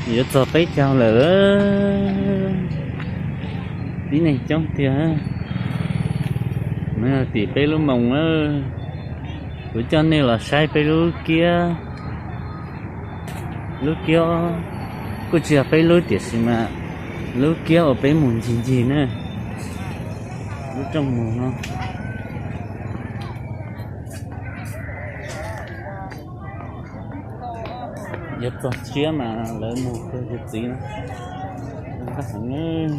Yuav txog peb caug lawm, tib neeg coob tiag. No tim peb lub moos na, kuv coj nej los saib peb lub kiab. Lub kiab kuj tsis yog peb lub tiam sis mas lub kiab uas peb mus ncig ncig na, lub rooj mus no. Yuav txog siab mas lawv mus kawg tus txiv na. Nqaj heev.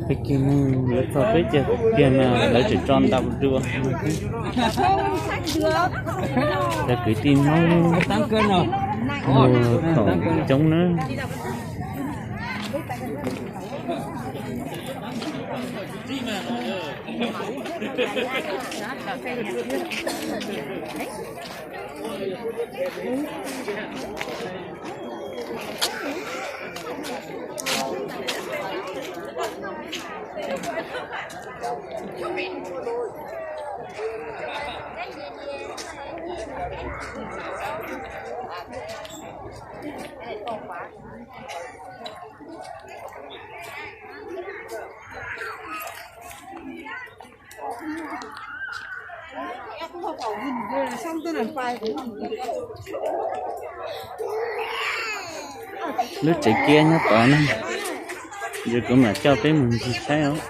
Peb kiag mus, lawv txog peb caug kiag mas lawv tseem tso ntau dua. Cov kwv tij Hmoob mus thaum coob na. Lub tsev kiab nyob tod ne, yog kuv mam coj peb mus ncig saib os.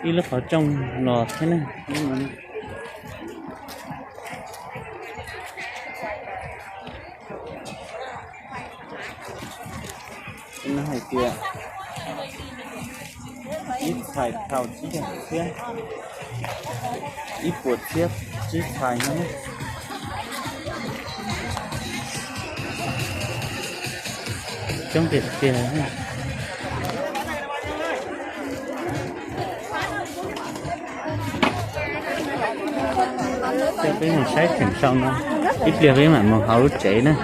Ib lub qhov rooj los thiab ne. Hais tias ib txhais thaum tsib caug txhiab, ib puas txhiab tsib txhais no. Coob tiag tiag. Coj peb mus saib theem sau no, ib pliag peb mam mus hauv lub tsev na.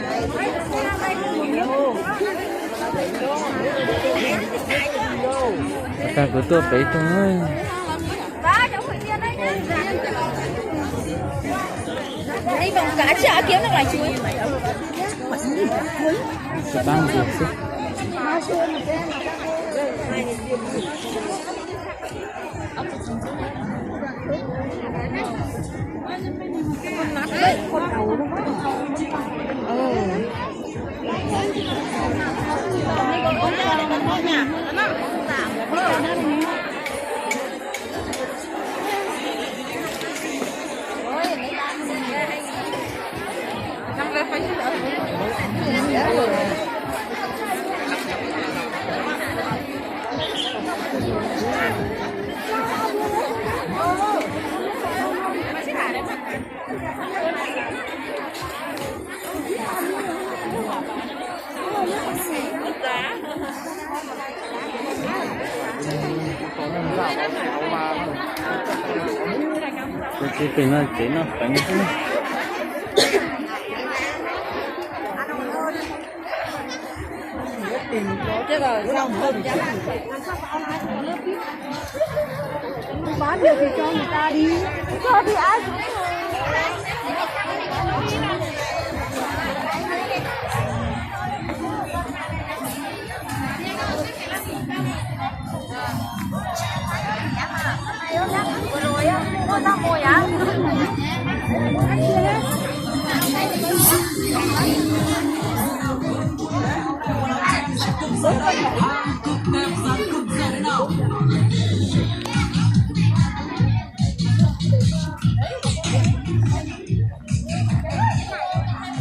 Tag kuv tuaj pem tag. Tus txiv pem no tsev noj peev xwb.